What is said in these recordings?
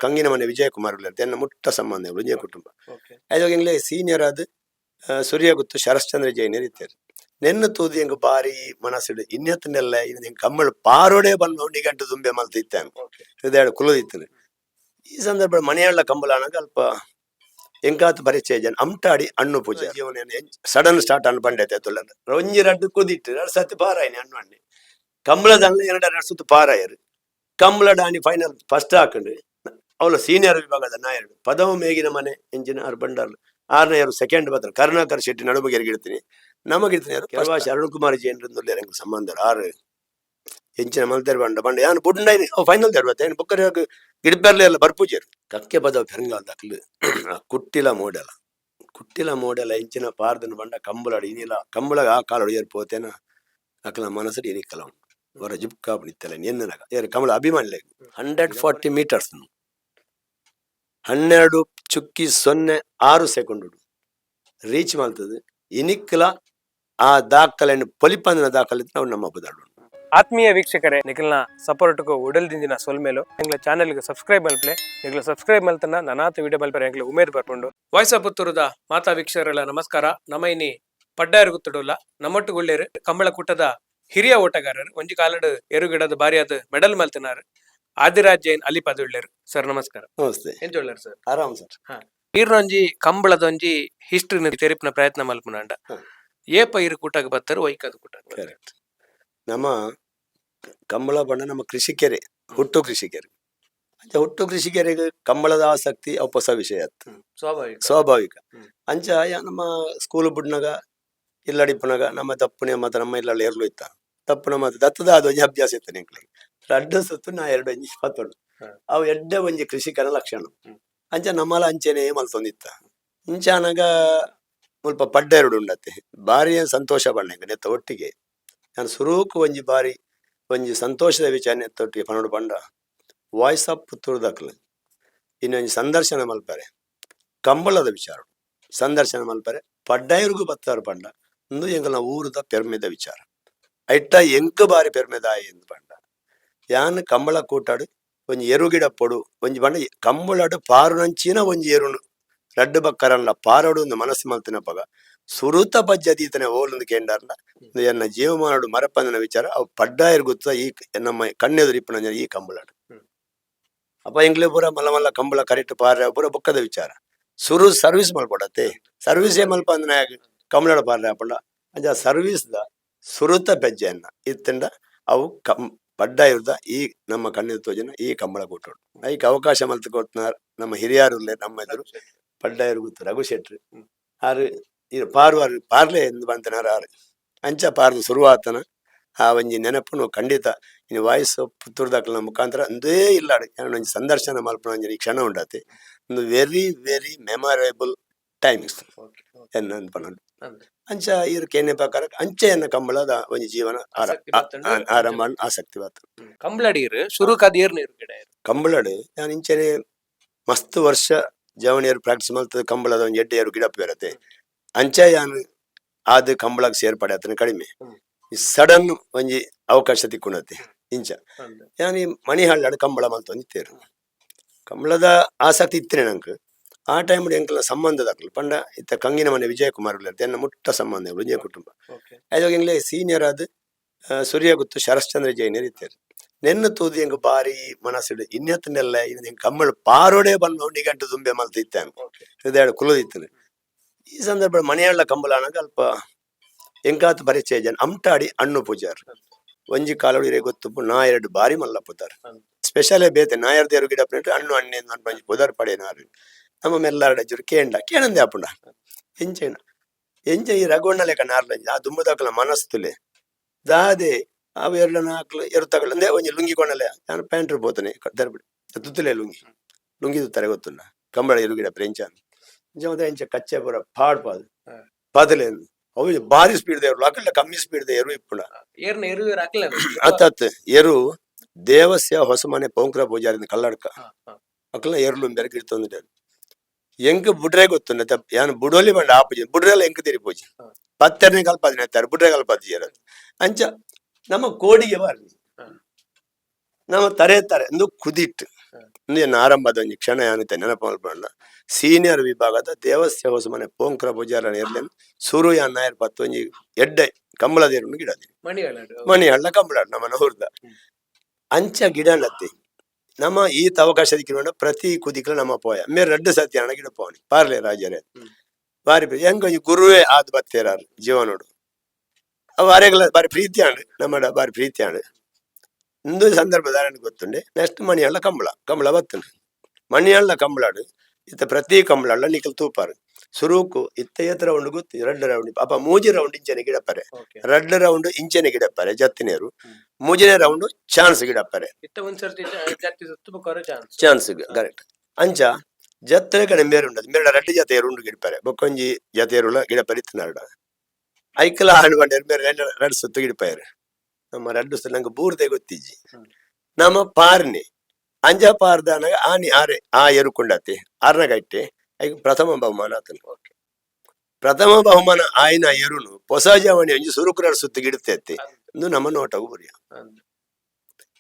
ಕಂಗಿನ ಮನೆ ವಿಜಯಕುಮಾರ್ ಉಲ್ಲೆರ್ ಎನ್ನ ಮುಟ್ಟ ಸಂಬಂಧ ಒಂಜೇ ಕುಟುಂಬ. ಓಕೆ. ಐದೋಗ ಎಂಗ್ಲೆ ಸೀನಿಯರ್ ಆದ್ ಸೂರ್ಯಗುತ್ತು ಶರಶ್ಚಂದ್ರ ಜೈನರ್ ಇತ್ತೆರ್. ನೆನ್ನ ತೂದು ಎಂಕ್ ಬಾರಿ ಮನಸ್ಸುಡು ಇನ್ನೆತ್ತನೆಲ್ಲ ಎಂಕ್ ಕಮ್ಮಳ್ ಪಾರೋಡೆ ಬನ್ನ ನಿಗಂಟು ದುಂಬೆ ಮಲ್ತ್ ಇತ್ತೇನ್. ಓಕೆ. ಹೃದಯ ಕುಲದಿತ್ತನು. ಈ ಸಂದರ್ಭ ಮನೆಯಳ್ಳ ಕಂಬಳಾನಗ ಅಲ್ಪ ಎಂಕಾತ್ ಪರಿಚಯ ಜನ ಅಮ್ಟಾಡಿ ಅಣ್ಣು ಪೂಜೆ ಜೀವನ ಸಡನ್ ಸ್ಟಾರ್ಟ್ ಅನ್ನು ಬಂಡೈತೆ ತುಲ್ಲ ಒಂಜಿ ರಡ್ಡು ಕುದಿಟ್ಟು ಎರಡು ಸತಿ ಪಾರಾಯಿನಿ ಅಣ್ಣು ಅಣ್ಣೆ ಕಂಬಳದ ಎರಡು ಎರಡು ಸುತ್ತು ಪಾರಾಯರು. ಕಂಬಳ ಡಾನಿ ಫೈನಲ್ ಫಸ್ಟ್ ಹಾಕೊಂಡು ಅವಳ ಸೀನಿಯರ್ ವಿಭಾಗದ ನಾಯರು ಪದವ ಮೇಗಿನ ಮನೆ ಇಂಜಿನ ಆರ್ ಬಂಡಾರ್ ಆರನೇ ಸೆಕೆಂಡ್ ಬರ್ತಾರೆ. ಕರುಣಾಕರ್ ಶೆಟ್ಟಿ ನಡುಬಗೆರ್ಗಿಡ್ತೀನಿ ನಮಗಿಡ್ತೀನಿ ಕೆಲವಾಶಿ ಅರುಣ್ ಕುಮಾರ್ ಜೈನರು ಸಂಬಂಧ ಆರು ಎಂಚಿನ ಮಲ್ತೇರ್ ಬಂಡ ಬಂಡ ಯಾನ್ ಬುಡ್ಂಡೈನಿ ಅವು ಫೈನಲ್ ತೇರ್ ಏನು ಬೊಕ್ಕರೆ ಗಿಡಪೆರ್ಲೆ ಎಲ್ಲ ಬರ್ಪೂಜೆರು ಕಕ್ಕೆ ಪದವ ಪೆರಂಗಾಲ್ ದಾಖಲು. ಆ ಕುಟ್ಟಿಲ ಮೋಡೆಲ ಕುಟ್ಟಿಲ ಮೋಡೆಲ ಎಂಚಿನ ಪಾರ್ದನ ಬಂಡ ಕಂಬಳಾಡು ಇನಿಲ ಕಂಬಳ ಆ ಕಾಲಡು ಏರ್ ಪೋತೇನ ಅಕಲ ಮನಸ್ಸು ಇನಿಕ್ಕಲ ಉಂಟು ವರ ಜಿಪ್ಕಾ ನಿತ್ತಲ ಎನ್ನನಾಗ ಏರ್ ಕಮಲ ಅಭಿಮಾನಿ. 140 ಮೀಟರ್ಸ್ 12 ಚುಕ್ಕಿ 06 ಸೆಕೆಂಡ್ ರೀಚ್ ಮಾಡ್ತದೆ. ಇನಿಕ್ಕಲ ಆ ದಾಖಲೆಯನ್ನು ಪೊಲಿಪಂದಿನ ದಾಖಲೆ ನಾವು ನಮ್ಮ ಬದಲು. ಆತ್ಮೀಯ ವೀಕ್ಷಕರೇ, ನಿಖಲ್ನ ಸಪೋರ್ಟ್ಗೂ ಉಡಲ್ ದಿಂಜಿನ ಸೊಲ್ಮೇಲು. ಎಂಗ್ಲ ಚಾನೆಲ್ಗೆ ಸಬ್ಸ್ಕ್ರೈಬ್ ಮಲ್ಪಲೆ. ನಿಗ್ಲ ಸಬ್ಸ್ಕ್ರೈಬ್ ಮಲ್ತನ ನನಾತ ವಿಡಿಯೋ ಮಲ್ಪರೆ ಎಂಗ್ಲ ಉಮೇದ್ ಬರ್ಪುಂಡು. ವಾಯ್ಸ್ ಆಫ್ ಪುತ್ತೂರುದ ಮಾತಾ ವೀಕ್ಷಕರೆಲ್ಲ ನಮಸ್ಕಾರ. ನಮ್ಮ ಇನಿ ಪಡ್ಡಾಯರು ಗುತ್ತುಡುಲ್ಲ. ನಮ್ಮೊಟ್ಟುಗುಳ್ಳೇರು ಕಂಬಳ ಕೂಟದ ಹಿರಿಯ ಓಟಗಾರರು, ಒಂಜಿ ಕಾಲಡು ಎರುಗಿಡದ ಬಾರಿಯಾದ ಮೆಡಲ್ ಮಲ್ತಿನಾರು, ಆದಿರಾಜ್ ಜೈನ್ ಅಲಿಪದುಳ್ಳೇರು. ಸರ್, ನಮಸ್ಕಾರ. ನಮಸ್ತೆ. ಎಂಚ ಸರ್? ಆರಾಮ್ ಸರ್. ಈರ್ನೊಂಜಿ ಕಂಬಳದೊಂಜಿ ಹಿಸ್ಟ್ರಿನ ತೆರಿಪಿನ ಪ್ರಯತ್ನ ಮಲ್ಪುನಾಂಡ, ಏಪ ಇರು ಕೂಟಗ್ ಬತ್ತರು, ಒಯ್ಕದ ಕೂಟಗ್ ಬತ್ತರು? ಕರೆಕ್ಟ್. ನಮ್ಮ ಕಂಬಳ ಬಣ್ಣ ನಮ್ಮ ಕೃಷಿಕೆರೆ, ಹುಟ್ಟು ಕೃಷಿಕೆರೆ. ಅಂಚ ಹುಟ್ಟು ಕೃಷಿಕೆರೆಗೆ ಕಂಬಳದ ಆಸಕ್ತಿ ಅವು ಹೊಸ ವಿಷಯ ಆತು. ಸ್ವಾಭಾವಿಕ. ಸ್ವಾಭಾವಿಕ. ಅಂಚ ನಮ್ಮ ಸ್ಕೂಲ್ ಬುಡ್ನಾಗ ಇಲ್ಲಡಿಪ್ಪನಾಗ ನಮ್ಮ ದಪ್ಪುನೆ ಮಾತ್ರ ನಮ್ಮ ಇಲ್ಲಲ್ಲಿ ಎರ್ಲು ಇತ್ತ ತಪ್ಪುನ ಮಾತ್ರ ದತ್ತದ ಅದು ಒಂಜಿ ಅಭ್ಯಾಸ ಇತ್ತು ನಿಂಕ್ಲಿಗೆ. ರಡ್ಡು ಸುತ್ತು ನಾ ಎರಡು ಒಂಜಿ ಪತ್ತೊಂಡು. ಅವು ಎಡ್ಡೆ ಒಂಜಿ ಕೃಷಿಕನ ಲಕ್ಷಣ. ಅಂಚ ನಮ್ಮಲ ಅಂಚೆನೆ ಮಲ್ತೊಂದಿತ್ತ. ಇಂಚಾನಾಗ ಮುಲ್ಪ ಪಡ್ಡ ಎರಡು ಉಂಡತ್ತೆ. ಬಾರಿ ಸಂತೋಷ ಬಣ್ಣ ನೆತ್ತ ಒಟ್ಟಿಗೆ ನಾನು ಸುರೂಕು ಒಂಜಿ ಬಾರಿ ಒಂಜಿ ಸಂತೋಷದ ವಿಚಾರ ನೆತ್ತೊಟ್ಟಿಗೆ ಪನೋಡು ಪಂಡ ವಾಯ್ಸ್ ಆಫ್ ಪುತ್ತೂರು ದಾಖಲೆ ಇನ್ನೊಂಜಿ ಸಂದರ್ಶನ ಮಲ್ಪರೆ ಕಂಬಳದ ವಿಚಾರ ಸಂದರ್ಶನ ಮಲ್ಪರೆ ಪಡ್ಡಾಯರ್ಗು ಬತ್ತಾರು ಪಂಡ ಇಂದು ಎಂಕಲ್ನ ಊರುದ ಪೆರ್ಮೆದ ವಿಚಾರ. ಐಟ ಎಂಕ್ ಬಾರಿ ಪೆರ್ಮೆದಾಯ ಎಂದು ಪಂಡ ಯಾನ್ ಕಂಬಳ ಕೂಟಾಡು ಒಂಜಿ ಎರುಗಿಡ ಪೊಡು ಒಂಜಿ ಪಂಡ ಕಂಬಳಡು ಪಾರುನಂಚಿನ ಒಂಜಿ ಎರುನು ರಡ್ಡು ಬಕ್ಕರಲ್ಲ ಪಾರೋಡು ಒಂದು ಮನಸ್ಸು ಮಲ್ತಿನಪಗ ಸುರುತ ಪಜ್ಜದೀತನೆ ಓಲೊಂದು ಕೇಂಡರ್ನ ಎನ್ನ ಜೀವಮಾನಡು ಮರಪಂದಿನ ವಿಚಾರ ಅವು ಪಡ್ಡಾಯರ್ ಗೊತ್ತ ಈ ನಮ್ಮ ಕಣ್ಣೆದುರು ಇಪ್ಪನ ಈ ಕಂಬಳಡು. ಅಪ್ಪ ಎಂಗ್ಲೆ ಪೂರ ಮಲ್ಲ ಮಲ್ಲ ಕಂಬಳ ಕರೆಕ್ಟ್ ಪಾರ ಪೂರ ಬೊಕ್ಕದ ವಿಚಾರ. ಸುರು ಸರ್ವಿಸ್ ಮಲ್ಪಡತ್ತೆ ಸರ್ವಿಸ್ ಏ ಮಲ್ಪ ಅಂದ್ರೆ ಕಂಬಳಡ ಪಾರ ಪಂಡ ಅಂಚ ಸರ್ವಿಸ್ the ಸುರುತ ಪೆಜ್ಜೆಯನ್ನ ಇತ್ತಂಡ ಅವು ಕಂ ಪಡ್ಡಾಯಿರ್ದ ಈ ನಮ್ಮ ಕಣ್ಣೆದುರು ತೋಜನ ಈ ಕಂಬಳ ಕೂಟೋಡು. ಐಕ್ ಅವಕಾಶ ಮಲ್ತು ಕೊಡ್ತನಾರ್ ನಮ್ಮ ಹಿರಿಯಾರು ನಮ್ಮ ಎದುರು ಪಡ್ಡಾಯರು ಗೊತ್ತು ರಘು ಶೆಟ್ರು. ಆರು ಈ ಪಾರು ಆರು ಪಾರ್ಲೆ ಎಂದು ಬಂತನಾರ ಆರು ಅಂಚ ಪಾರ್ದು ಶುರುವಾತನ ಆ ಒಂಜಿ ನೆನಪುನು ಖಂಡಿತ ಇನ್ನು ವಾಯ್ಸ್ ಪುತ್ತೂರು ದಾಖಲ ಮುಖಾಂತರ ಅಂದೇ ಇಲ್ಲ ಒಂಜಿ ಸಂದರ್ಶನ ಮಲ್ಪುನ ಒಂಜಿ ಈ ಕ್ಷಣ ಉಂಡಾತೆ. ಒಂದು very very memorable times ಎನ್ನ ಪನೊಡು. ಅಂಚ ಇರು ಕೇನೆ ಪ್ರಕಾರ ಅಂಚೆ ಎನ್ನ ಕಂಬಳದ ಒಂಜಿ ಜೀವನ ಆಸಕ್ತಿ ಬತ್ತಂಡು. ಆರಂಭ ಆಸಕ್ತಿ ಬಾತು. ಕಂಬಳಡೀರ್ ಶುರುಕಾದ ಏರ್ ನೀರು ಗಿಡ? ಕಂಬಳಡ್ ನಾನು ಇಂಚೆನೆ ಮಸ್ತ್ ವರ್ಷ ಜವನಿಯರು ಪ್ರಾಕ್ಟೀಸ್ ಮಲ್ತದ ಕಂಬಳದ ಒಂಜಿ ಎಡ್ಡೆಯರು ಗಿಡಪ್ಪ ಇರತ್ತೆ. ಅಂಚೆ ಯಾನ್ ಆದ್ ಕಂಬಳಗ್ ಸೇರ್ಪಡೆ ಆತನ ಕಡಿಮೆ. ಸಡನ್ ಒಂಜಿ ಅವಕಾಶ ತಿಕ್ಕುಣತೆ ಇಂಚ ಯಾನ್ ಈ ಮಣಿಹಳ್ಳಾಡ್ ಕಂಬಳ ಮಲ್ತೊಂದಿತ್ತೇರು. ಕಂಬಳದ ಆಸಕ್ತಿ ಇತ್ತನೆ ನಂಗೆ. ಆ ಟೈಮ್ ಎಂಕಲ್ನ ಸಂಬಂಧದಾಕ್ಲು ಪಂಡ ಇತ್ತ ಕಂಗಿನ ಮನೆ ವಿಜಯಕುಮಾರ್ ಉಲ್ಲೆರ್ ಎನ್ನ ಮುಟ್ಟ ಸಂಬಂಧ ಒಂಜೇ ಕುಟುಂಬ. ಐದೋಗ ಎಂಗ್ಲೆ ಸೀನಿಯರ್ ಆದ್ ಸೂರ್ಯಗುತ್ತು ಶರಶ್ಚಂದ್ರ ಜೈನರ್ ಇತ್ತೆರ್. ನೆನ್ನ ತೂದು ಎಂಕ್ ಬಾರಿ ಮನಸ್ಸುಡು ಇನ್ನೆತ್ತನೆಲ್ಲ ಎಂಕ್ ಕಂಬಳ ಪಾರೋಡೆ ಬನ್ನ ನಿಗಂಟು ದುಂಬೆ ಮಲ್ತ್ ಇತ್ತೇನ್. ಹೃದಯ ಕುಲದಿತ್ತನು. ಈ ಸಂದರ್ಭ ಮನೆಯಳ್ಳ ಕಂಬಳ ಆನಗ ಅಲ್ಪ ಎಂಕಾತ್ ಪರಿಚಯ ಜನ ಅಮ್ಟಾಡಿ ಅಣ್ಣು ಪೂಜಾರ್ ಒಂಜಿ ಕಾಲಡು ಇರೆ ಗೊತ್ತುಪ್ಪು ನಾ ಎರಡು ಬಾರಿ ಮಲ್ಲ ಪುದಾರ್. ಸ್ಪೆಷಲ್ ಬೇತೆ ನಾಯರ್ ದೇರು ಗಿಡ ಅಣ್ಣು ಅಣ್ಣೆ ಒಂಜಿ ಪುದರ್ ಪಡೆನಾರು. ನಮ್ಮ ಮೆಲ್ಲಾರಡ ಜುರು ಕೇಂಡ ಕೇಣಂದೆ ಆಪುಂಡ ಎಂಚೆನ ಎಂಚ ಈ ರಘುವಣ್ಣ ಲೆಕ್ಕ ನಾರ್ಲ ಆ ದುಂಬುದಕಲ ಮನಸ್ತುಲೆ ದಾದೆ ಅವು ಎರಡು ನಾಲ್ಕು ಎರಡು ತಗೊಳ್ಳ ಅಂದೆ ಒಂಜಿ ಲುಂಗಿ ಕೊಣಲೆ ನಾನು ಪ್ಯಾಂಟ್ರ್ ಪೋತಾನೆ ದರ್ಬಿಡಿ ತುತ್ತುಲೆ ಲುಂಗಿ ಲುಂಗಿ ತುತ್ತಾರೆ ಗೊತ್ತುಂಡ ಕಂಬಳ ಎರುಗಿಡ ಪ್ರೆಂಚ ಇಂಚ ಇಂಚ ಕಚ್ಚೆ ಪೂರ ಪಾಡ್ಪಾದು ಪದಲೆ ಅವು ಬಾರಿ ಸ್ಪೀಡ್ ದೇವರು ಅಕಲ್ಲ ಕಮ್ಮಿ ಸ್ಪೀಡ್ ಎರು ಇಪ್ಪುಂಡ. ಏರ್ನ ಎರು ಹಾಕ್ಲ? ಅತ್ತ ಅತ್ತ ಎರು ದೇವಸ್ಯ ಹೊಸಮನೆ ಪೌಂಕ್ರ ಪೂಜಾರಿಂದ ಕಲ್ಲಡ್ಕ ಅಕಲ್ನ ಎರ್ಲು ಬೆರಕೆ ಇಡ್ತೊಂದಿದ್ದಾರೆ. ಎಂಕ್ ಬುಡ್ರೆ ಗೊತ್ತುಂಡ ಯಾನ್ ಬುಡೋಲಿ ಬಂಡ ಆಪುಜಿ ಬುಡ್ರೆಲ್ಲ ಎಂಕ್ ತಿರಿ ಪೂಜೆ ಪತ್ತೆರನೇ ಕಲ್ಪಾದಿನ ಎತ್ತಾರೆ ಬುಡ್ರೆ ಕಲ್ಪಾದಿ ಅಂಚ ನಮ್ಮ ಕೋಡಿಗೆ ಬಾರ್ಲಿ. ನಮ್ಮ ತರೆ ತರೆ ಎಂದು ಕುದಿಟ್ಟು. ಇಂದು ಎನ್ನ ಆರಂಭದ ಒಂಜಿ ಕ್ಷಣ ಯಾನಿತ್ತೆ ನೆನಪು ಮಲ್ಪಂಡ ಸೀನಿಯರ್ ವಿಭಾಗದ ದೇವಸ್ಥೆ ಹೊಸ ಮನೆ ಪೋಂಕ್ರ ಪೂಜಾರನ ಎರ್ಲೆನ್ ಸುರು ಯಾನ್ ನಾಯರ್ ಪತ್ತು ಒಂಜಿ ಎಡ್ಡೆ ಕಂಬಳ ದೇರುಂಡು ಗಿಡ ಮಣಿ ಹಳ್ಳ ಕಂಬಳ ನಮ್ಮ ಊರ್ದ ಅಂಚ ಗಿಡ ನತ್ತಿ ನಮ್ಮ ಈತ ಅವಕಾಶ ದಿಕ್ಕಿನ ಪ್ರತಿ ಕುದಿಕ್ಲ ನಮ್ಮ ಪೋಯ ಮೇರೆ ರಡ್ಡು ಸತ್ಯ ಗಿಡ ಪೋಣಿ ಪಾರ್ಲೆ ರಾಜರೇ. ಬಾರಿ ಹೆಂಗ ಒಂಜಿ ಗುರುವೇ ಆದ್ ಬತ್ತೇರಾರು ಜೀವನೋಡು. ಅವು ಅರೆಗ್ಲ ಬಾರಿ ಪ್ರೀತಿ ಆಂಡ್ ನಮ್ಮಡ ಬಾರಿ ಪ್ರೀತಿ ಆಂಡ್. ಇಂದು ಸಂದರ್ಭ ಗೊತ್ತುಂಡೆ. ನೆಕ್ಸ್ಟ್ ಮಣಿಯಳ್ಳ ಕಂಬಳ ಕಂಬಳ ಬತ್ತುಂಡು. ಮಣಿಯಳ್ಳ ಕಂಬಳಾಡು ಇತ್ತ ಪ್ರತಿ ಕಂಬಳಳ್ಳ ನಿಕಲ್ ತೂಪಾರು ಸುರುಕು ಇತ್ತ ಏತ್ ರೌಂಡ್ ಗೊತ್ತು, ರಡ್ಡು ರೌಂಡ್ ಅಪ್ಪ ಮೂಜಿ ರೌಂಡ್ ಇಂಚನೆ ಗಿಡಪ್ಪರೆ. ರಡ್ಡು ರೌಂಡ್ ಇಂಚನೆ ಗಿಡಪ್ಪರೆ ಜತ್ತಿನೇರು. ಮೂಜನೇ ರೌಂಡ್ ಚಾನ್ಸ್ ಗಿಡಪ್ಪರೆ. Chance correct. ಅಂಚ ಜತ್ತನೆ ಕಡೆ ಮೇರು ಉಂಡದು ಮೇರಡ ರಡ್ಡು ಜತೆ ಉಂಡು ಗಿಡಪರೆ ಬೊಕ್ಕೊಂಜಿ ಜತೆರುಲ ಗಿಡಪರೆ ಇತ್ತಿನಾಡ ಐಕಲ ಆಣ್ ಬಂಡೇರು ಮೇರೆ ಎರಡು ರಡ್ಡು ಸುತ್ತು ಗಿಡಪಾಯರು. ನಮ್ಮ ರಡ್ಡು ಸುತ್ತು ನಂಗೆ ಬೂರ್ದೆ ಗೊತ್ತಿಜ್ಜಿ. ನಮ್ಮ ಪಾರ್ನಿ ಅಂಜ ಪಾರ್ದಾನಾಗ ಆನಿ ಆರೆ ಆ ಎರುಕೊಂಡತಿ ಆರ್ನಗ ಇಟ್ಟೆ ಐಕ್ ಪ್ರಥಮ ಬಹುಮಾನ ಆತನು. ಪ್ರಥಮ ಬಹುಮಾನ ಆಯ್ನ ಎರುನು ಹೊಸ ಜವಣಿ ಒಂಜಿ ಸುರುಕು ರಡ್ಡು ಸುತ್ತು ಗಿಡತೈತಿ ಇಂದು ನಮ್ಮ ನೋಟಗು ಬುರಿಯ.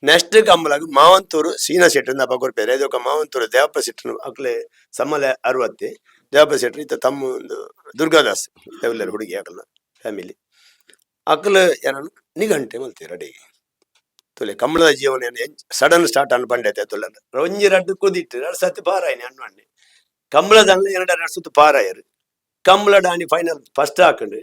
ನೆಕ್ಸ್ಟ್ ಕಂಬಳಗ್ ಮಾವಂತೂರು ಸೀನಾ ಶೆಟ್ರು ಅಪ್ಪ ಕೊರ್ಪೇರೆ ಇದೊಕ ಮಾವಂತೂರು ದೇವಪ್ಪ ಶೆಟ್ರು ಅಕ್ಲೆ ಸಮ್ಮಲೆ ಅರವತ್ತಿ ದೇವಪ್ಪ ಶೆಟ್ರು ಇತ್ತ ತಮ್ಮ ಒಂದು ದುರ್ಗಾದಾಸ್ ದೇವಲ್ಲೇರು ಹುಡುಗಿ ಅಕಲ್ನ ಫ್ಯಾಮಿಲಿ ಅಕ್ಲ ಏನನ್ನು ನಿಘಂಟೆ ಮಲ್ತೀರ ಅಡಿಗೆ ತುಲೆ ಕಂಬಳದ ಜೀವನ ಸಡನ್ ಸ್ಟಾರ್ಟ್ ಅನ್ ಬಂಡೈತೆ ತುಲೆ ಒಂಜಿ ರಡ್ಡು ಕುದಿಟ್ಟು ಎರಡು ಸತಿ ಪಾರಾಯಿನಿ ಅಣ್ಣು ಅಣ್ಣೆ ಕಂಬಳದ ಅಣ್ಣ ಎರಡು ಎರಡು ಸುತ್ತು ಪಾರಾಯರು. ಕಂಬಳ ಡಾನಿ ಫೈನಲ್ ಫಸ್ಟ್ ಹಾಕೊಂಡು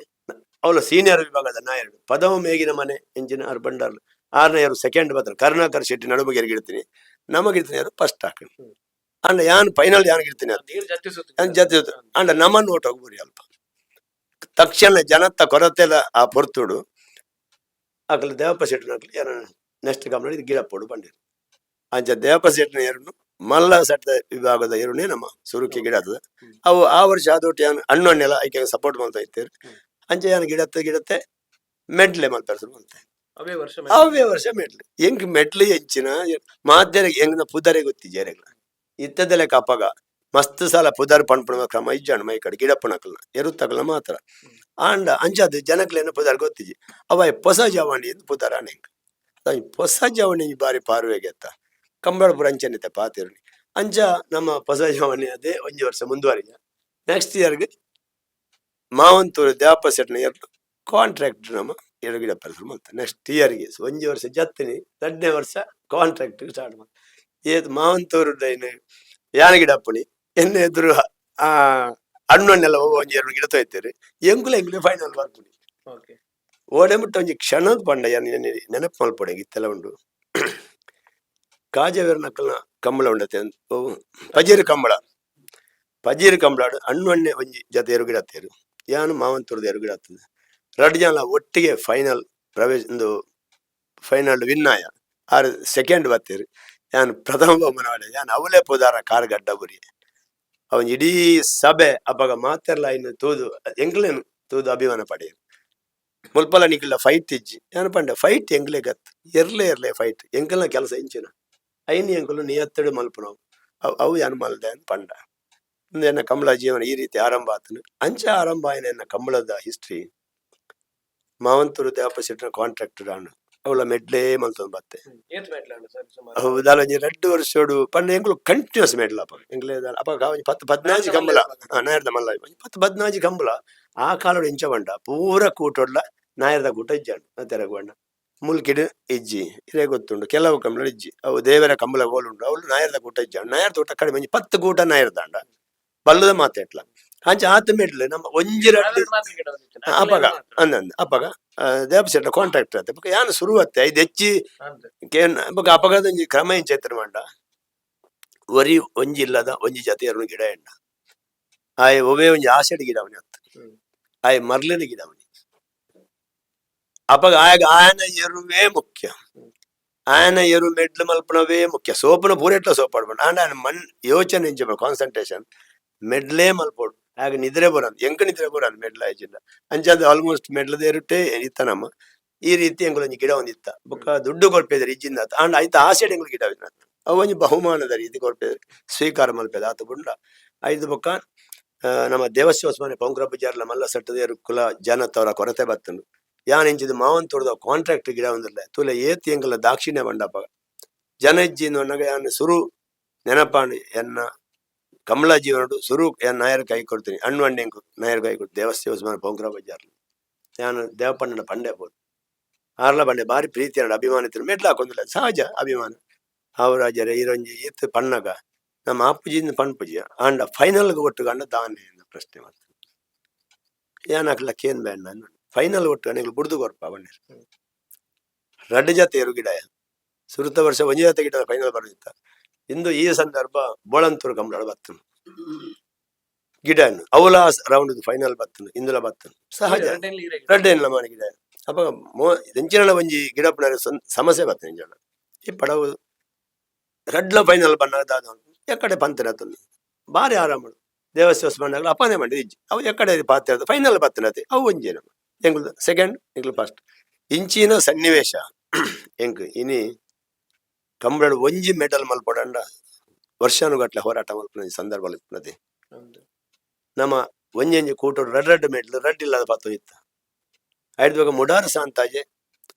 ಅವಳ ಸೀನಿಯರ್ ವಿಭಾಗದ ನಾಯರು ಪದವ ಮೇಗಿನ ಮನೆ ಎಂಜಿನ ಆರು ಬಂಡಾರ್ಲು ಆರನೇ ಸೆಕೆಂಡ್ ಬರ್ತಾರೆ ಕರುಣಾಕರ್ ಶೆಟ್ಟಿ ನಡುಬಗೆರಿಗೆ ಇಡ್ತೀನಿ ನಮಗಿರ್ತೀನಿ ಯಾರು ಫಸ್ಟ್ ಹಾಕೊಂಡು ಅಂಡ ಯಾನ್ ಫೈನಲ್ ಯಾನ್ ಇಡ್ತೀನಿ ಯಾನ್ ಜೊತೆ ಅಂಡ ನಮ್ಮನ್ನು ಓಟ್ ಹೋಗ್ಬರಿ ಅಲ್ಪ ತಕ್ಷಣ ಜನತ್ತ ಕೊರತೆಲ್ಲ ಆ ಪೊರ್ತುಡು ಅಕಲ ದೇವಪ್ಪ ಶೆಟ್ಟಿನ ಅಕ್ಲು ಯಾರ ನೆಕ್ಸ್ಟ್ ಕಂಬಳ ಇದು ಗಿಡಪ್ಪೋಡು ಬಂದಿರು. ಅಂಚ ದೇವಪ್ಪ ಶೆಟ್ಟಿನ ಎರನು ಮಲ್ಲ ಸೆಟ್ಟ ವಿಭಾಗದ ಎರನೇ ನಮ್ಮ ಸುರುಕಿ ಗಿಡ ಆತದ. ಅವು ಆ ವರ್ಷ ಆದೊಟ್ಟು ಯಾನ್ ಅಣ್ಣು ಅಣ್ಣೆಲ್ಲ ಐಕೆ ಸಪೋರ್ಟ್ ಮಾಡ್ತಾ ಇತ್ತೇರು. ಅಂಚ ಯಾನ್ ಗಿಡತ್ತೆ ಗಿಡತ್ತೆ ಮೆಡ್ಲೆ ಮಲ್ತಾರೆ ಮಂತೆ. ಅವೇ ವರ್ಷ ಮೆಡ್ಲು ಎಂಕ್ ಮೆಡ್ಲು ಎಂಚಿನ ಮಾಧ್ಯಮ ಎಂಗ್ನ ಪುದರೆ ಗೊತ್ತಿಜ್ಜೆರೆಗ್ಲ ಇತ್ತದೆಲೆ ಕಪಗ ಮಸ್ತ್ ಸಲ ಪುದರ್ ಪನ್ಪುನ ಕ್ರಮ ಇಜ್ಜಾಂಡ್ ಮೈ ಕಡೆ ಗಿಡಪ್ಪನಕಲ್ನ ಎರುತ್ತಕಲ್ನ ಮಾತ್ರ. ಆಂಡ ಅಂಚಾದ್ ಜನಕ್ಲೆನ ಪುದರ್ ಗೊತ್ತಿಜ್ಜಿ. ಅವ ಪೊಸ ಜವಣಿ ಪುದರ್ ಆನೆಂಕ್ ಪೊಸ ಜವಣಿ ಬಾರಿ ಪಾರುವೆಗೆತ್ತ ಕಂಬಳಪುರ ಅಂಚನಿತ್ತೆ ಪಾತಿರುನಿ. ಅಂಚ ನಮ್ಮ ಪೊಸ ಜವಣಿ ಅದೇ ಒಂಜಿ ವರ್ಷ ಮುಂದುವರಿಯ. ನೆಕ್ಸ್ಟ್ ಇಯರ್ಗೆ ಮಾವಂತೂರು ದೇವಪ್ಪ ಸೆಟ್ನ ಎರಡು ಕಾಂಟ್ರಾಕ್ಟ್ ನಮ್ಮ ಎರಡು ಗಿಡ ಪರಿಸರ ಮಲ್ತ. ನೆಕ್ಸ್ಟ್ ಇಯರ್ಗೆ ಒಂಜಿ ವರ್ಷ ಜತ್ತಿನಿ ರಡ್ಡನೇ ವರ್ಷ ಕಾಂಟ್ರಾಕ್ಟ್ ಸ್ಟಾರ್ಟ್ ಮಲ್ತ. ಏತ್ ಮಾವಂತೂರು ದೈನ್ ಯಾನ ಗಿಡ ಅಪ್ಪಣಿ ಎನ್ನ ಎದುರು ಆ ಅಣ್ಣನ್ನೆಲ್ಲ ಒಂಜಿ ಎರಡು ಗಿಡ ತೊಯ್ತೇವೆ ಎಂಕುಲ ಎಂಕುಲೆ ಫೈನಲ್ ಬರ್ಪುನಿ. ಓಡೆ ಮುಟ್ಟ ಒಂಜಿ ಕ್ಷಣದ ಪಂಡ ಯಾನ್ ನೆನಪು ಮಲ್ಪೊಡೆ ಇತ್ತೆಲ್ಲ ಉಂಡು. ಕಾಜವೀರನಕ್ಕಲ್ನ ಕಂಬಳ ಉಂಡತೆ ಪಜೀರು ಕಂಬಳ ಪಜೀರು ಕಂಬಳ ಅಣ್ಣು ಅಣ್ಣೆ ಒಂಜಿ ಜೊತೆ ಎರಡು ಗಿಡ ಹತ್ತೇರು ಯಾನು ಮಾವಂತೂರ್ದ ಎರಡು ಗಿಡ ಹತ್ತದ ರಡ್ಡು ಜನ ಒಟ್ಟಿಗೆ ಫೈನಲ್ ಪ್ರವೇಶ ಒಂದು ಫೈನಲ್ ವಿನ್ ಆಯ ಆರು ಸೆಕೆಂಡ್ ಬತ್ತೇರು ಯಾನ್ ಪ್ರಥಮ ಬಹುಮಾನ ಪಡೆದೆ. ಯಾನ್ ಅವಲೇ ಪೋದಾರ ಕಾರ್ ಗಡ್ಡ ಬುರಿ ಅವನ್ ಇಡೀ ಸಭೆ ಅಪಗ ಮಾತೆರ್ಲ ಇನ್ನು ತೂದು ಎಂಕ್ಲೇನು ತೂದು ಅಭಿಮಾನ ಪಡೆಯರು. ಮುಲ್ಪಲ ನಿಕ್ಲ ಫೈಟ್ ಇಜ್ಜಿ ಯಾನ್ ಪಂಡ ಫೈಟ್ ಎಂಕ್ಲೆ ಗತ್ ಎರ್ಲೆ ಎರ್ಲೆ ಫೈಟ್ ಎಂಕಲ್ನ ಕೆಲಸ ಇಂಚಿನ ಐನಿ ಎಂಕುಲು ನಿಯತ್ತಡು ಮಲ್ಪುನವು ಅವು ಅವು ಯಾನ್ ಮಲ್ದೆ ಅಂತ ಪಂಡ. ಇಂದು ಎನ್ನ ಕಂಬಳ ಜೀವನ ಈ ರೀತಿ ಆರಂಭ ಆತನು. ಅಂಚ ಆರಂಭ ಆಯ್ನ ಎನ್ನ ಕಂಬಳದ ಹಿಸ್ಟ್ರಿ ಮಾವಂತೂರು ದೇವಪ್ಪ ಶೆಟ್ಟರ ಕಾಂಟ್ರಾಕ್ಟರ್ ಆಂಡ್ ಅವಳ ಮೆಡ್ಲೇ ಮಲ್ತೊಂದು ಬತ್ತೆ. ಅವು ದಾಲ ಒಂಜಿ ರಡ್ಡು ವರ್ಷೋಡು ಪಂಡ ಎಂಕುಲು ಕಂಟಿನ್ಯೂಸ್ ಮೆಡ್ಲ ಅಪ್ಪ ಎಂಕ್ಲೆ ದಾಲ ಅಪ್ಪ ಒಂಜಿ ಪತ್ತು ಪದ್ನಾಜಿ ಕಂಬಳ ನಾಯರ್ದ ಮಲ್ಲ ಒಂಜಿ ಪತ್ತು ಪದ್ನಾಜಿ ಕಂಬಳ ಆ ಕಾಲೋಡು ಇಂಚ ಬಂಡ ಪೂರ ಕೂಟೊಡ್ಲ ನಾಯರ್ದ ಕೂಟ ಇಜ್ಜಾಂಡ್ ತೆರಗು ಬಣ್ಣ ಮುಲ್ಕಿಡ್ ಇಜ್ಜಿ ಇರೇ ಗೊತ್ತುಂಡು ಕೆಲವು ಕಂಬಳ ಇಜ್ಜಿ ಅವು ದೇವರ ಕಂಬಳ ಗೋಲುಂಡು ಅವಳು ನಾಯರ್ದ ಕೂಟ ಇಜ್ಜಾಂಡ್ ನಾಯರ್ದ ಕೂಟ ಕಡಿಮೆ ಒಂಜಿ ಪತ್ತು ಕೂಟ ನಾಯರ್ದಾಂಡ ಬಲ್ಲದ ಮಾತೆಟ್ಲ ಅಂಚ ಆತ ಮೆಡ್ಲು ನಮ್ಮ ಒಂಜಿ ರಡ್ಡು ಅಪಗ ಅಂದಂದು ಅಪಗ ದೇವಪ್ಪ ಶೆಟ್ಟ ಕಾಂಟ್ರಾಕ್ಟರ್ ಆತ ಬೊಕ ಯಾನ್ ಸುರು ಅತ್ತೆ ಐದು ಹೆಚ್ಚಿ ಕೇನ್ ಬೊಕ ಅಪಗದ ಒಂಜಿ ಕ್ರಮ ಇಂಚ ಇತ್ತರ ಮಂಡ ಒರಿ ಒಂಜಿ ಇಲ್ಲದ ಒಂಜಿ ಜಾತಿ ಎರಡು ಗಿಡ ಎಣ್ಣ ಆಯೆ ಒವೇ ಒಂಜಿ ಆಸೆಡ್ ಗಿಡ ಅವನಿ ಅತ್ತ. ಆಯೆ ಮರ್ಲಿನ ಗಿಡ ಅವನಿ ಅಪಗ ಆಯಗ ಆಯನ ಎರುವೇ ಮುಖ್ಯ ಆಯನ ಎರು ಮೆಡ್ಲು ಮಲ್ಪನವೇ ಮುಖ್ಯ ಸೋಪನ ಪೂರೆಟ್ಲ ಸೋಪ್ ಆಡ್ಬಂಡು ಆಂಡ ಆಯನ ಮಣ್ ಯೋಚನೆ ಇಂಚ ಕಾನ್ಸಂಟ್ರೇಷನ್ ಮೆಡ್ಲೇ ಮಲ್ಪೊಡು ಆಗ ನಿದ್ರೆ ಬರೋದು ಎಂಕ ನಿದ್ರೆ ಬರೋದು ಮೆಡ್ಲ ಆಯ್ಚಿಲ್ಲ ಅಂಚಾದ ಆಲ್ಮೋಸ್ಟ್ ಮೆಡ್ಲದ ಎರುಟೇ ಇತ್ತನಮ್ಮ ಈ ರೀತಿ ಎಂಕುಲು ಒಂಜಿ ಗಿಡ ಒಂದಿತ್ತ ಬೊಕ್ಕ ದುಡ್ಡು ಕೊರ್ಪೆದರು ಇಜ್ಜಿಂದ ಆಂಡ ಐತ ಆಸೆಡ್ ಎಂಕುಲು ಗಿಡ ಅವು ಒಂಜಿ ಬಹುಮಾನದ ರೀತಿ ಕೊರ್ಪೆದರು ಸ್ವೀಕಾರ ಮಲ್ಪೆದ ಆತ ಬುಂಡ ಐದು ಬೊಕ್ಕ ನಮ್ಮ ದೇವಸ್ಥಾನ ಪೌಂಕ್ರ ಪೂಜಾರ್ಲ ಮಲ್ಲ ಸಟ್ಟದ ಕುಲ ಜನತ್ತವರ ಕೊರತೆ ಬತ್ತನು ಯಾನ್ ಇಂಚಿದ ಮಾವನ್ ತೋಡ್ದ ಕಾಂಟ್ರಾಕ್ಟ್ ಗಿಡ ಒಂದಿಲ್ಲ ತೂಲೆ ಏತ್ ಎಂಕಲ ದಾಕ್ಷಿಣ್ಯ ಬಂಡಪ್ಪ ಜನ ಇಜ್ಜಿ ಅನ್ನಗ ಯಾನ್ ಸುರು ನೆನಪಾಂಡ್ ಎನ್ನ ಕಮಲ ಜೀವನಡು ಸುರು ಎನ್ ನಾಯರ್ ಕೈ ಕೊಡ್ತೀನಿ ಅಣ್ಣು ಅಣ್ಣೆಂಕು ನಾಯರ್ ಕೈ ಕೊಡ್ತು ದೇವಸ್ಥೆ ಸುಮಾರು ಪೊಂಕ್ರ ಬಜಾರ್ಲು ನಾನು ದೇವಪ್ಪಣ್ಣನ ಪಂಡೆ ಪೋದು ಆರ್ಲ ಬಂಡೆ ಬಾರಿ ಪ್ರೀತಿ ಅಭಿಮಾನ ಇತ್ತು ಮೆಟ್ಲು ಹಾಕೊಂದಿಲ್ಲ ಸಹಜ ಅಭಿಮಾನ. ಅವರಾಜರ ಈರೊಂಜಿ ಈತ್ ಪಣ್ಣಗ ನಮ್ಮ ಅಪ್ಪುಜಿಂದ ಪಣ್ಪುಜಿ ಆಂಡ ಫೈನಲ್ ಒಟ್ಟು ಅಂಡ ದಾನೆ ಪ್ರಶ್ನೆ ಮಾಡ್ತಾರೆ ಏನಾಕ್ಲ ಕೇನ್ ಬ್ಯಾಂಡ್ ಫೈನಲ್ ಒಟ್ಟು ಅನಿಲ್ ಬುಡ್ದು ಕೊರ್ಪ ಬಣ್ಣೆ. ರಡ್ಡು ಜಾತಿ ಎರು ಗಿಡ ಸುರುತ ವರ್ಷ ಒಂಜಿ ಜಾತಿ ಗಿಡ ಫೈನಲ್ ಬರೋದಿತ್ತ. ಇಂದು ಈ ಸಂದರ್ಭ ಬೋಳಂತೂರು ಕಂಬಳ ಬತ್ತನು ಗಿಡ ಅವಲ ರೌಂಡ್ ಫೈನಲ್ ಬತ್ತನು ಇಂದುಲ ಬತ್ತನು ಸಹಜ ರಡ್ಡೆ ಇಲ್ಲ ಮಾನ ಗಿಡ. ಅಪ್ಪ ಮೋ ಎಂಚಿನ ಒಂಜಿ ಗಿಡ ಪುನರ್ ಸಮಸ್ಯೆ ಬರ್ತದೆ ಎಂಚಿನ ಈ ಪಡವು ರಡ್ಲ ಫೈನಲ್ ಬಣ್ಣ ದಾದ ಎಕ್ಕಡೆ ಪಂತನ ತಂದು ಬಾರಿ ಆರಾಮ ದೇವಸ್ಥಾನ ಬಂದಾಗ ಅಪ್ಪನೇ ಮಾಡಿ ಇಜ್ಜಿ ಅವು ಎಕ್ಕಡೆ ಪಾತ್ರ ಫೈನಲ್ ಬತ್ತನತೆ ಅವು ಒಂಜಿ ನಮ್ಮ ಎಂಗ್ಲು ಸೆಕೆಂಡ್ ಎಂಗ್ಲು ಫಸ್ಟ್ ಇಂಚಿನ ಸನ್ನಿವೇಶ ಎಂಕ್ ಇನಿ ಕಂಬಳಡ್ ಒಂಜಿ ಮೆಡಲ್ ಮಲ್ಪೊಡಂಡ ವರ್ಷಾನುಗಟ್ಲೆ ಹೋರಾಟ ಮಲ್ಪುನ ಸಂದರ್ಭ ಇಪ್ಪುನದೆ. ನಮ್ಮ ಒಂಜೊಂಜಿ ಕೂಟೋಡು ರಡ್ ರಡ್ಡ್ ಮೆಡ್ಲ್ ರಡ್ಡ್ ಇಲ್ಲದ ಪತ್ತು ಇತ್ತ. ಐಡ್ದ್ ಮುಡಾರು ಸಾಂತಾಜೆ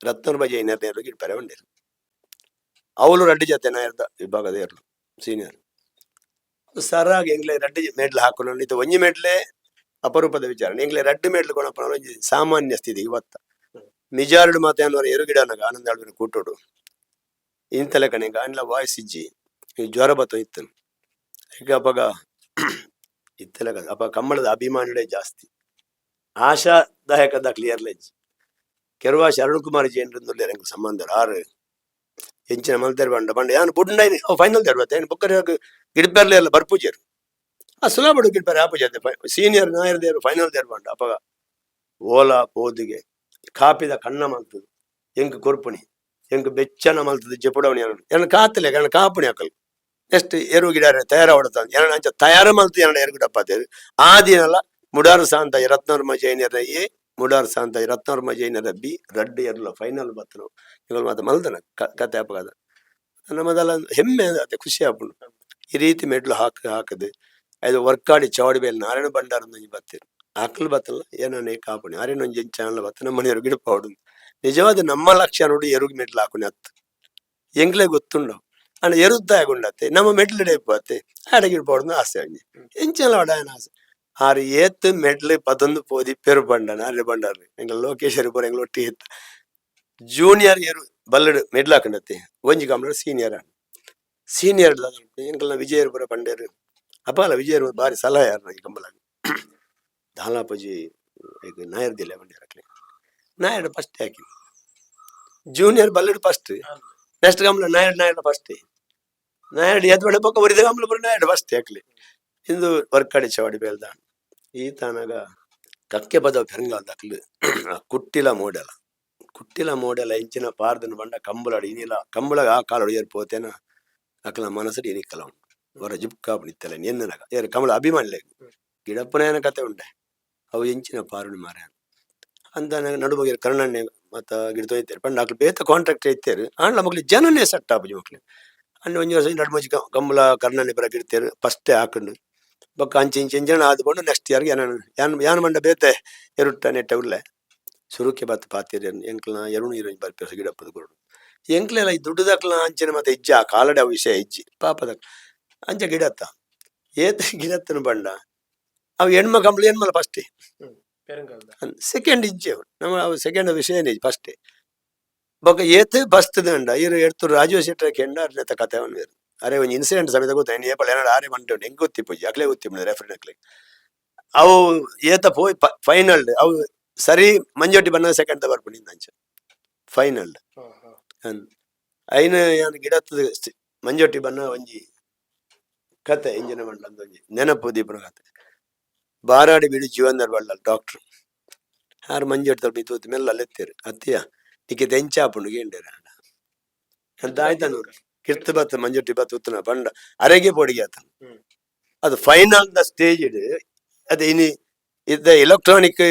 ರತ್ನೂರು ಬಜೆ ನೇರ ಗಿಡ್ಪರೆ ಉಂಡೇರು ಅವಳು ರಡ್ಡು ಜೊತೆ ನಾಯರ್ದ ವಿಭಾಗದ ಏರ್ಲು ಸೀನಿಯರ್ ಸರಾಗಿ ಎಂಗ್ಲೆ ರಡ್ಡು ಮೆಡ್ಲ್ ಹಾಕೊಂಡು ಇದು ಒಂಜಿ ಮೆಡ್ಲೆ ಅಪರೂಪದ ವಿಚಾರ. ಎಂಗ್ಲೆ ರಡ್ಡು ಮೆಡ್ಲ್ ಕೊಣಪನ ಒಂಜಿ ಸಾಮಾನ್ಯ ಸ್ಥಿತಿ ಇವತ್ತ ಮಿಜಾರ್ಡ್ ಮಾತೆ ಅನ್ನೋರು ಎರುಗಿಡನಗ ಆನಂದ ಆಳ್ವಿನ ಕೂಟೋಡು ಇಂತಲೆ ಕಣೆಗ ಅಂಡ್ಲ ವಾಯ್ಸ್ ಇಜ್ಜಿ ಈ ಜ್ವರ ಬತ್ತ ಇತ್ತು. ಈಗ ಅಪಗ ಇತ್ತಲಗ ಅಪ ಕಮ್ಮಳದ ಅಭಿಮಾನಿಗಳೇ ಜಾಸ್ತಿ ಆಶಾದಾಯಕದ ಕ್ಲಿಯರ್ ಲೆಜ್ ಕೆರುವ ಶರಣ್ ಕುಮಾರ್ ಜೈನರಿಂದುಲ್ಲೇರ್ ಎಂಕ್ ಸಂಬಂಧ ಆರು ಎಂಚಿನ ಮಲ್ತೆರ್ ಬಂಡ ಬಂಡ ಯಾನ್ ಬುಡ್ಂಡೈನಿ ಅವು ಫೈನಲ್ ದೇರ್ಬತ್ತೆ ಏನು ಬೊಕ್ಕರೆ ಗಿಡ್ಪೆರ್ಲೆ ಎಲ್ಲ ಬರ್ಪುಜೆರ್ ಆ ಸುಲಭ ಗಿಡ್ಪೆರ್ ಆಪುಜೆ ಸೀನಿಯರ್ ನಾಯರ್ ದೇರು ಫೈನಲ್ there ಬಂಡ. ಅಪಗ ಓಲಾ ಪೋದಿಗೆ ಕಾಪಿದ ಕಣ್ಣ ಮಲ್ತದು ಎಂಕ್ ಕೊರ್ಪುಣಿ ಎಂಕ್ ಬೆಚ್ಚನ ಮಲ್ತದು ಜೆಪುಡವಣಿ ಎನ್ನ ಕಾತಲೆ ಎನ್ನ ಕಾಪುಣಿ ಅಕಲ್ ನೆಕ್ಸ್ಟ್ ಎರು ಗಿಡ ತಯಾರ ಹೊಡತ ಎನ್ನ ಅಂಚ ತಯಾರು ಮಲ್ತು ಎನ್ನ ಎರು ಗಿಡಪ್ಪ ಆ ದಿನಲ ಮುಡಾರು ಸಾಂತ ರತ್ನವರ್ಮ ಜೈನರ ಎ ಮುಡಾರು ಸಾಂತ ರತ್ನವರ್ಮ ಜೈನರ ಬಿ ರಡ್ಡು ಎರ್ಲ ಫೈನಲ್ ಬತ್ತನು ಇವಾಗ ಮಾತ ಮಲ್ದನ ಕತೆ ಅಪಗಾದ ನಮ್ಮದೆಲ್ಲ ಹೆಮ್ಮೆ ಅದೇ ಖುಷಿ ಆಪುಂಡು. ಈ ರೀತಿ ಮೆಡ್ಲು ಹಾಕ ಹಾಕದೆ ಅದು ವರ್ಕಾಡಿ ಚೌಡಿ ಬೇಲ್ ನಾರಾಯಣ ಭಂಡಾರ ಒಂಜಿ ಬತ್ತೆರ್ ಆಕಲ್ ಬತ್ತಲ್ಲ ಏನನೇ ಕಾಪುಣಿ ಆರೇನ ಒಂಜಿ ಚಾನಲ್ ಬತ್ತ ನಮ್ಮ ಮನೆಯವರು ಗಿಡಪ ಹೊಡು. ನಿಜವಾದ ನಮ್ಮ ಲಕ್ಷ್ಯ ನೋಡಿ ಎರುಗ್ ಮೆಡ್ಲು ಹಾಕುನಿ ಅತ್ತು ಎಂಗ್ಲೆ ಗೊತ್ತುಂಡು ಅಂಡ ಎರುದ್ದಾಗುಂಡತ್ತೆ ನಮ್ಮ ಮೆಡ್ಲು ಡೇಪತ್ತೆ ಆಡ ಗಿಡಪ ಆಸೆ ಒಂಜಿ ಎಂಚಲ ಆನ ಆಸೆ ಆರು ಏತ್ ಮೆಡ್ಲು ಪದೊಂದು ಪೋದಿ ಪೆರು ಬಂಡನ ಆರೆ ಬಂಡಾರ ಎಂಗ್ಲ ಲೋಕೇಶ್ವರಿ ಪೂರ ಎಂಗ್ಲ ಒಟ್ಟಿಗೆ ಇತ್ತು. ಜೂನಿಯರ್ ಎರು ಬಲ್ಲಡು ಮೆಡ್ಲು ಹಾಕೊಂಡತ್ತೆ ಒಂಜಿ ಕಂಬಳ ಸೀನಿಯರ್ ಸೀನಿಯರ್ ಎಂಕಲ್ನ ವಿಜಯರ್ ಪೂರ ಪಂಡೇರು ಅಪಾಲ ವಿಜಯರ್ ಬಾರಿ ಸಲಹೆ ಯಾರು ಈ ಕಂಬಳ ದಾಲಾಪಜಿ ಈಗ ನಾಯರ್ ದಿಲ್ಲ ಬಂಡೇರ್ ಅಕ್ಲೆ ನಾಯರ್ ಫಸ್ಟ್ ಹಾಕಿ ಜೂನಿಯರ್ ಬಲ್ಲಡು ಫಸ್ಟ್ ನೆಕ್ಸ್ಟ್ ಕಂಬಳ ನಾಯರ್ ನಾಯರ್ ಫಸ್ಟ್ ನಾಯರ್ ಎದ್ ಬಡ ಪಕ್ಕ ಒರಿದ ಕಂಬಳ ಪೂರ ನಾಯರ್ ಫಸ್ಟ್ ಹಾಕ್ಲಿ ಇಂದು ವರ್ಕಾಡಿ ಚವಾಡಿ ಬೇಲ್ದ ಈ ತಾನಾಗ ಕಕ್ಕೆ ಬದ ಪೆರಂಗಾಲ್ ಅಕ್ಲು ಆ ಕುಟ್ಟಿಲ ಮೋಡೆಲ ಕುಟ್ಟಿಲ ಮೋಡೆಲ ಇಂಚಿನ ಪಾರ್ದನ ಬಂಡ ಕಂಬಳಾಡು ಇನಿಲ ಕಂಬಳ ಆ ಕಾಲಡು ಏರ್ ಪೋತೇನ ಅಕ್ಲ ಮನಸ್ಸು ಇನಿಕ್ಕಲ ಉಂಟು ವರ ಜುಪ್ಕಾ ನಿತ್ತಲ ಎನ್ನನಗ ಏರ್ ಕಮಲ ಅಭಿಮಾನಿಲೆ ಗಿಡಪ್ಪನ ಕತೆ ಉಂಡೆ ಅವು ಎಂಚಿನ ಪಾರುಣಿ ಮಾರ ಅಂತ ನಡುಬಗೆ ಕರ್ಣಣ್ಣೆ ಮತ್ತ ಗಿಡ ತೊಯ್ತಾರೆ ಪಂಡ ಅಕ್ಲು ಬೇತ ಕಾಂಟ್ರಾಕ್ಟ್ ಇತ್ತೇರು ಆಂಡ್ಲ ಮಕ್ಳು ಜನನೇ ಸೆಟ್ ಆಪುಜಿ ಮಕ್ಳು ಅಂಡ್ ಒಂಜಿ ವರ್ಷ ನಡುಮಜಿ ಕಂಬಳ ಕರ್ಣಣ್ಣೆ ಬರ ಗಿಡ್ತೇರು ಫಸ್ಟೇ ಹಾಕೊಂಡು ಬೊಕ್ಕ ಅಂಚೆ ಇಂಚೆ ಇಂಚನ ಆದ್ ಕೊಂಡು ನೆಕ್ಸ್ಟ್ ಇಯರ್ಗೆ ಯಾನ ಯಾನ್ ಯಾನ್ ಮಂಡ ಬೇತೆ ಎರುಟ್ಟ ನೆಟ್ಟ ಉಲ್ಲೆ ಸುರುಕೆ ಬತ್ತ ಪಾತಿರ್ ಎಂಕ್ಲ ಎರುಣು ಇರು ಬರ್ಪೆ ಗಿಡಪ್ಪದ ಕೊಡು ಎಂಕ್ಲೆಲ್ಲ ಈ ದುಡ್ಡುದಕ್ಲ ಅಂಚಿನ ಮತ್ತೆ ಇಜ್ಜಿ ಆ ಕಾಲಡೆ ಅವು ವಿಷಯ ಇಜ್ಜಿ ಪಾಪದ ಅಂಚ ಗಿಡತ್ತ ಏತ ಗಿಡತ್ತನ ಬಂಡ ಅವು ಹೆಣ್ಮ ಕಂಬಳ ಹೆಣ್ಮಲ ಫಸ್ಟ್ ಸೆಕೆಂಡ್ ಇಜ್ಜಿ ಅವು ನಮ್ಮ ಅವು ಸೆಕೆಂಡ್ ವಿಷಯ ಏನಿಜ್ಜಿ ಫಸ್ಟ್ ಬೊಕ್ಕ ಏತ್ ಬಸ್ತ್ ದಂಡ ಇರು ಎಡ್ತು ರಾಜೀವ್ ಶೆಟ್ಟರ್ ಕೆಂಡ ಅರ್ನೆತ ಕತೆ ಅವನು ಬೇರೆ ಅರೆ ಒಂಜಿ ಇನ್ಸಿಡೆಂಟ್ ಸಮೇತ ಗೊತ್ತ ಏಪಲ್ ಏನಾರ ಆರೆ ಮಂಟೆ ಉಂಟು ಹೆಂಗ್ ಗೊತ್ತಿಪ್ಪುಜಿ ಅಕ್ಲೆ ಗೊತ್ತಿಪ್ಪುಂಡು ರೆಫ್ರಿ ಅಕ್ಲೆ ಅವು ಏತ ಪೋಯ್ ಫೈನಲ್ ಅವು ಸರಿ ಮಂಜೊಟ್ಟಿ ಬಣ್ಣ ಸೆಕೆಂಡ್ ಬರ್ಪುಂಡು ಅಂಚ ಫೈನಲ್ ಐನ ಯಾನ್ ಗಿಡತ್ತದ ಮಂಜೊಟ್ಟಿ ಬಣ್ಣ ಒಂಜಿ ಕತೆ ಇಂಜಿನ ಮಂಡಲ ಅಂತ ಒಂಜಿ ನೆನಪು ದೀಪನ ಕತೆ ಬಾರಾಡಿ ಬೀಡು ಜೀವನದರ್ ಬಳ್ಳಲ್ ಡಾಕ್ಟರ್ ಆರು ಮಂಜೊಟ್ಟಿ ತಲ್ಪ ತೂತು ಮೆಲ್ಲ ಅಲ್ಲೆತ್ತೇರು ಅತ್ತಿಯ ನಿಕ್ಕೆ ದೆಂಚಾಪುಂಡು ಗೇಂಡೇರ ಅಂತ ಆಯ್ತಾನೂರು ಕಿರ್ತು ಬತ್ತ ಮಂಜೊಟ್ಟಿ ಬತ್ತ ಉತ್ತನ ಬಂಡ ಅರೆಗೆ ಪೊಡಿಗೆ ಆತ. ಅದು final the stage ಇಡು ಅದು ಇನಿ ಇದ್ದ ಎಲೆಕ್ಟ್ರಾನಿಕ್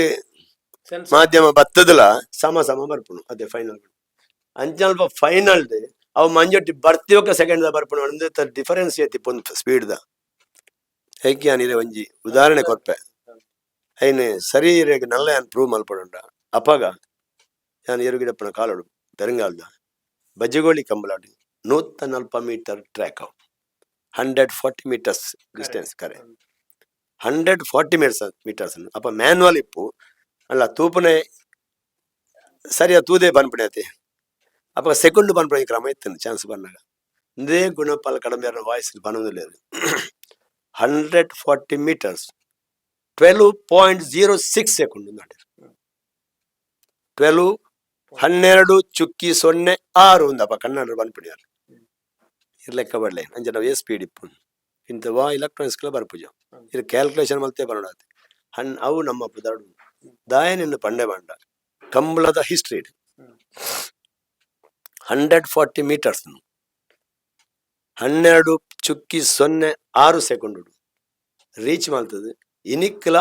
ಮಾಧ್ಯಮ ಬತ್ತದಲ ಸಮ ಸಮ ಬರ್ಪುಣು ಅದೇ ಫೈನಲ್ ಅಂಚಲ್ಪ ಫೈನಲ್ ಅವು ಮಂಜೊಟ್ಟಿ ಬರ್ತಿವಕ ಸೆಕೆಂಡ್ the ಬರ್ಪುಣು ಅಂದ್ರೆ ಡಿಫರೆನ್ಸ್ ಐತಿ ಪೊಂದು ಸ್ಪೀಡ್ the ಹೇಗೆ ಇರೆ ಒಂಜಿ ಉದಾಹರಣೆ ಕೊರ್ಪೆ ಐನ್ ಸರಿ ಇರೆಗ್ ನಲ್ಲ ಯಾನ್ ಪ್ರೂವ್ ಮಲ್ಪಡುಂಡ ಅಪಗ ಯಾನ್ ಎರುಗಿಡಪ್ಪನ ಕಾಲಡು ಪೆರಂಗಾಲ್ದ ಬಜ್ಜೆಗೋಳಿ ಕಂಬಲಾಡಿ 140 ಮೀಟರ್ ಟ್ರ್ಯಾಕ್ ಅವು 140 meters distance ಕರೆ. 140 meters meters. ಅಪ್ಪ ಮ್ಯಾನ್ಯುವಲ್ ಇಪ್ಪು ಅಲ್ಲ, ತೂಪನೆ ಸರಿಯ ತೂದೆ ಪನ್ಪುಣೆ ಅತೆ. ಅಪ್ಪ ಸೆಕೆಂಡ್ ಪನ್ಪುಣೆ ಕ್ರಮ ಇತ್ತು. ಚಾನ್ಸ್ ಬನ್ನಾಗ ಇಂದೇ ಗುಣಪಾಲ ಕಡಂಬಾರ ವಾಯ್ಸ್ ಪನೊಂದುಲ್ಲೆರ್. 140 meters 12.06 second. 12 12.06 ಉಂದಪ್ಪ ಕನ್ನಡ ಪನ್ಪುಣಿಯಾರ್. ಇರ್ ಲೆಕ್ಕ ಬಡ್ಲೆ ಅಂಚ ನಾವು ಏ ಸ್ಪೀಡ್ ಇಪ್ಪು ಇಂತ ವಾ ಎಲೆಕ್ಟ್ರಾನಿಕ್ಸ್ ಬರ್ಪುಜ. ಇದು ಕ್ಯಾಲ್ಕುಲೇಷನ್ ಮಲ್ತೆ ಬರೋಣ. ಹಣ್ ಅವು ನಮ್ಮ ಪುದರ್ಡು ದಾಯನಿಂದ ಪಂಡೆ ಬಂಡ ಕಂಬಳದ ಹಿಸ್ಟ್ರಿ. 140 ಮೀಟರ್ಸ್ 12.06 second reach ಮಾಡ್ತದೆ. ಇನಿಕ್ಲ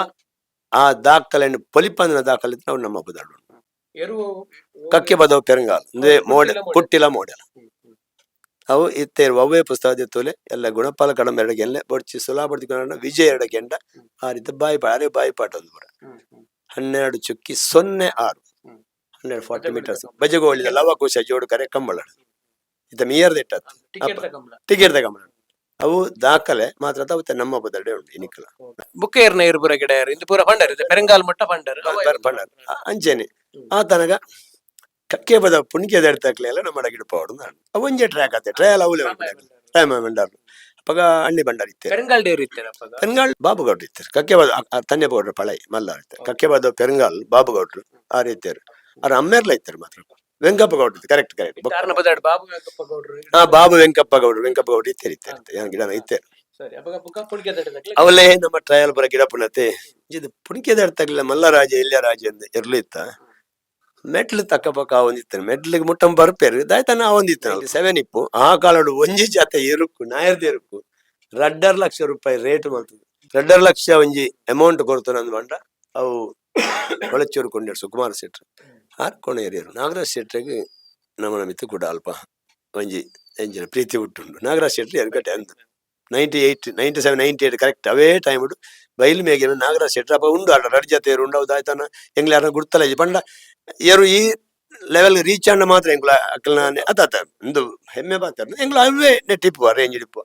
ಆ ದಾಖಲೆಯನ್ನು ಪೊಲಿಪಂದಿನ ದಾಖಲೆ ನಾವು ನಮ್ಮ ಪುದರ್ಡು. ಎರು? ಕಕ್ಕೆ ಬದವು ಪೆರಂಗಾಲ್ ಅಂದ್ರೆ ಮೋಡೆಲ್, ಕುಟ್ಟಿಲ ಮೋಡೆಲ್. ಅವು ಇತ್ತೆ ಅವೇ ಪುಸ್ತಕ ತೋಲೆ ಎಲ್ಲ ಗುಣಪಾಲ ಕಡಂಬ ಎರಡು ಗೆಲ್ಲೆ ಬೊಡ್ಚಿ ಸುಲಾ ಬಡ್ತಿ ವಿಜಯ ಎರಡು ಗೆಂಡ. ಆ ರೀತಿ ಬಾಯಿ ಪಾ ಅರೆ ಬಾಯಿ ಪಾಠ ಒಂದು ಪೂರ. 12.06, 1240 ಮೀಟರ್ಸ್ ಬಜಗೋಳಿದ ಲವಕುಶ ಜೋಡು ಕರೆ ಕಂಬಳ ಇತ್ತ ಮೀಯರ್ದ ಇಟ್ಟತ್ತು. ಟಿಕೆಟ್? ಟಿಕೆಟ್ ಕಂಬಳ. ಅವು ದಾಖಲೆ ಮಾತ್ರ ಅವು ನಮ್ಮ ಬದಡೆ ಉಂಟು ಇನಿಕಲ. ಬುಕ್ ಏರ್ನ ಇರ್ಪುರ ಗಿಡ ಇಂದು ಪೂರ ಪಂಡರ್ ಇದು ಪೆರಂಗಾಲ್ ಮಟ್ಟ ಪಂಡರ್. ಪಂಡರ್ ಅಂಚೆನೆ ಆ ತನಗ ಕಕ್ಕೆ ಬದ ಪುಣ್ಕೆ ದೆಡ್ತಕ್ಲೆ ಎಲ್ಲ ನಮ್ಮ ಗಿಡಪಾವಡು. ಅವೊಂಜೆ ಟ್ರ್ಯಾಕ್ ಆತೆ ಟ್ರಯಲ್ ಅವಲೇ ಟೈಮ್ ಬಂಡಾರ್. ಅಪ್ಪಗ ಅಣ್ಣಿ ಬಂಡಾರ್ ಇತ್ತೆ. ಪೆರಂಗಾಲ್ ಡೇರ್ ಇತ್ತೇನೆ ಅಪ್ಪಗ? ಪೆರಂಗಾಲ್ ಬಾಬು ಗೌಡ್ರು ಇತ್ತಾರೆ. ಕಕ್ಕೆ ಬದ ತನ್ನೆ ಗೌಡ್ರು ಪಳೈ ಮಲ್ಲಾರ್ ಇತ್ತಾರೆ. ಕಕ್ಕೆ ಬದ ಪೆರಂಗಾಲ್ ಬಾಬು ಗೌಡ್ರು ಆ ರೀತಿಯರು ಅವ್ರ ಅಮ್ಮೇರ್ಲ ಇತ್ತಾರೆ ಮಾತ್ರ. ವೆಂಕಪ್ಪ ಗೌಡ್ರು, ಕರೆಕ್ಟ್ ಕರೆಕ್ಟ್. ಕಾರಣ ಬದಾಡ್ ಬಾಬು ವೆಂಕಪ್ಪ ಗೌಡ್ರು. ಹಾ, ಬಾಬು ವೆಂಕಪ್ಪ ಗೌಡ್ರು, ವೆಂಕಪ್ಪ ಗೌಡ್ರು ಇತ್ತಾರೆ ಇತ್ತಾರೆ ಇತ್ತಾರೆ. ಏನ್ ಗಿಡನ ಇತ್ತಾರೆ. ಸರಿ, ಅಪ್ಪಗ ಬುಕ್ಕ ಪುಣ್ಕೆ ದಡ್ಡದಕ್ಲೆ. ಅವಲೇ ನಮ್ಮ ಟ್ರಯಲ್ ಬರ ಗಿಡ ಪುನತೆ ಇದು ಪುಣ್ಕೆ ತಗ್ಲಿಲ್ಲ. ಮಲ್ಲರಾಜ ಇಲ್ಯ ರಾಜ ಅಂದ್ ಎರ್ಲು ಇತ್ತ. ಮೆಟ್ಲು ತಕ್ಕ ಪಕ್ಕ ಒಂದಿತ್ತು. ಮೆಟ್ಲಿಗೆ ಮುಟ್ಟಂ ಬರ್ಪೇರು ದಾಯ್ತಾನ ಒಂದಿತ್ತು. 7 ಇಪ್ಪು ಆ ಕಾಲಡು ಒಂಜಿ ಜಾತೆ ಎರುಕು ನಾಯರ್ದ ಎರುಕು 2.5 ಲಕ್ಷ ರೂಪಾಯಿ ರೇಟ್ ಮಾಡ್ತದೆ. 2.5 ಲಕ್ಷ ಒಂಜಿ ಅಮೌಂಟ್ ಕೊಡ್ತಾನೆ ಅಂದ್ ಬಂಡ ಅವು ಕೊಳಚೂರು ಕೊಂಡೇರು ಸುಕುಮಾರ್ ಶೆಟ್ರು ಆರ್ಕೊಣ ಏರಿಯರು. ನಾಗರಾಜ್ ಶೆಟ್ರಿಗೆ ನಮ್ಮನ ಮಿತ್ತು ಕೂಡ ಅಲ್ಪ ಒಂಜಿ ಎಂಜಿನ ಪ್ರೀತಿ ಹುಟ್ಟುಂಡು. ನಾಗರಾಜ್ ಶೆಟ್ರು ಎರ್ಗಟೆ ಅಂದ್ 98, 97, 98 correct ಅವೇ ಟೈಮ್ ಬೈಲು ಮೇಗಿನ ನಾಗರಾಜ್ ಶೆಟ್ರು ಅಪ್ಪ ಉಂಡು ಅಲ್ಲ. ರಡ್ ಜೊತೆ ಉಂಡು ಅವು. ದಾಯ್ತಾನ ಎಂಗ್ಲ ಯಾರ ಗುರ್ತಲ ಪಂಡ ಏರು ಈ ಲೆವೆಲ್ ರೀಚ್ ಅಣ್ಣ ಮಾತ್ರ ಎಂಗ್ಲ ಅಕ್ಕಲ್ನ ಅತ್ತ ಅತ್ತ ಒಂದು ಹೆಮ್ಮೆ ಬಾತಾರ. ಎಂಗ್ಲ ಅವೇ ನೆಟ್ ಇಪ್ಪು ರೇಂಜ್ ಇಪ್ಪು.